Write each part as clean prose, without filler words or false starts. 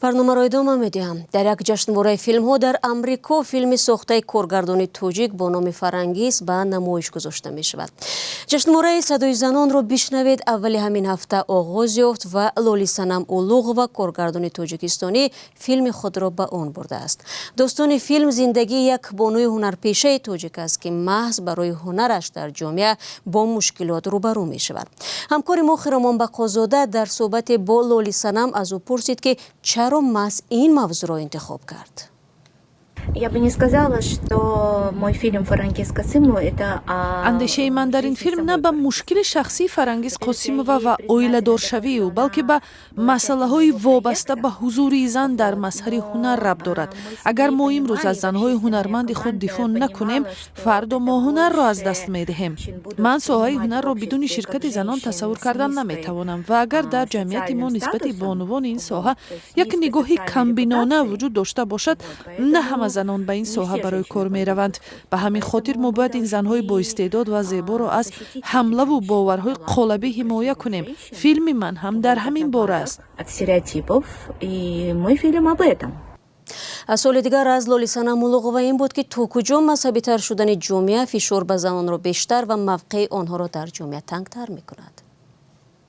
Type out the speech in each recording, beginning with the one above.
Барномаро идома медиҳам. Дар як ҷашнвораи филмҳо дар Амрико филми сохтаи коргардони тоҷик бо номи «Фарангиз» ба намоиш гузошта мешавад. Ҷашнвораи «Садои занонро бишнавед» аввали ҳамин ҳафта оғоз ёфт ва Лолисанам Улуғова, коргардони тоҷикистонӣ, филми худро ба он бурдааст. Достони филм зиндагии як бонуи ҳунарпешаи тоҷик аст, ки маҳз барои ҳунараш дар ҷомеа бо мушкилот рӯбарӯ мешавад. Ҳамкори мо Хиромон Бақозода дар суҳбате бо Лолисанам аз ӯ пурсид, ки чаро маҳз ин мавзӯъро интихоб кард. Я бы не сказала, что мой фильм «Фарангиз Касымова» это Андешаи ман дар ин филм на ба мушкили шахсии Фарангиз Қосимова ва оиладоршавии ӯ, балки ба масъалаҳои вобаста ба ҳузури зан дар мазҳари ҳунар рабт дорад. Агар мо имрӯз аз занҳои ҳунарманди худ дифоъ накунем, фардо мо ҳунарро аз даст медиҳем. Ман соҳаи ҳунарро бидуни ширкати занон тасаввур кардан наметавонам ва агар дар ҷамъияти мо нисбати бонувони ин соҳа як нигоҳи камбинона вуҷуд дошта бошад, на ҳама занон ба ин соҳа барои кор мераванд. Ба ҳамин хотир мо бояд ин занҳои боистеъдод ва зеборо аз ҳамлаву боварҳои қолабӣ ҳимоя кунем. Филми ман ҳам дар ҳамин бора аст. От стереотипов, и мой фильм об этом. Суоли дигар аз Лолисанам Улуғова ин буд, ки то куҷо мазҳабитар шудани ҷомеа фишор ба занонро бештар ва мавқеи онҳоро дар ҷомеа тангтар мекунад.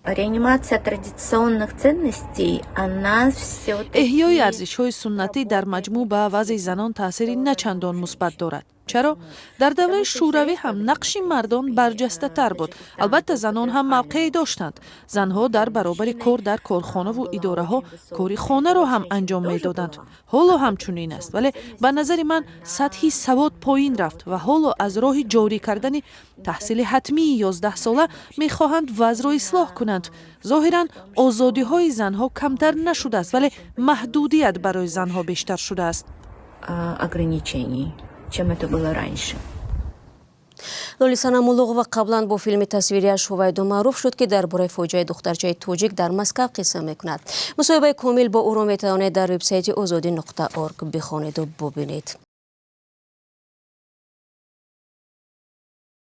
Реанимация традиционных ценностей, она все-таки Эҳёи арзишҳои суннатӣ дар маҷмӯъ ба вазъи занон таъсири на чандон мусбат дорад. Чаро? Дар давраи Шӯравӣ ҳам нақши мардон барҷастатар буд. Албатта, занон ҳам мавқеъе доштанд. Занҳо дар баробари кор дар корхонаву идораҳо кори хонаро ҳам анҷом медоданд. Ҳоло ҳам чунин аст, вале ба назари ман сатҳи савод поин рафт ва ҳоло аз роҳи ҷорӣ кардани таҳсили ҳатмии 11сола мехоҳанд вазъро ислоҳ кунанд. Зоҳиран, озодиҳои занҳо камтар нашудааст, вале маҳдудият барои занҳо бештар шудааст. Ограничений, чем это было раньше. Лолисанам Улуғова қаблан бо филми тасвириаш «Ҳувайдо» маъруф шуд, ки дар бораи фоҷиаи духтарчаи тоҷик дар Москав қисса мекунад. Мусоҳибаи комил бо ӯро метавонед дар вебсайти озодӣ.орг бихонеду бубинед.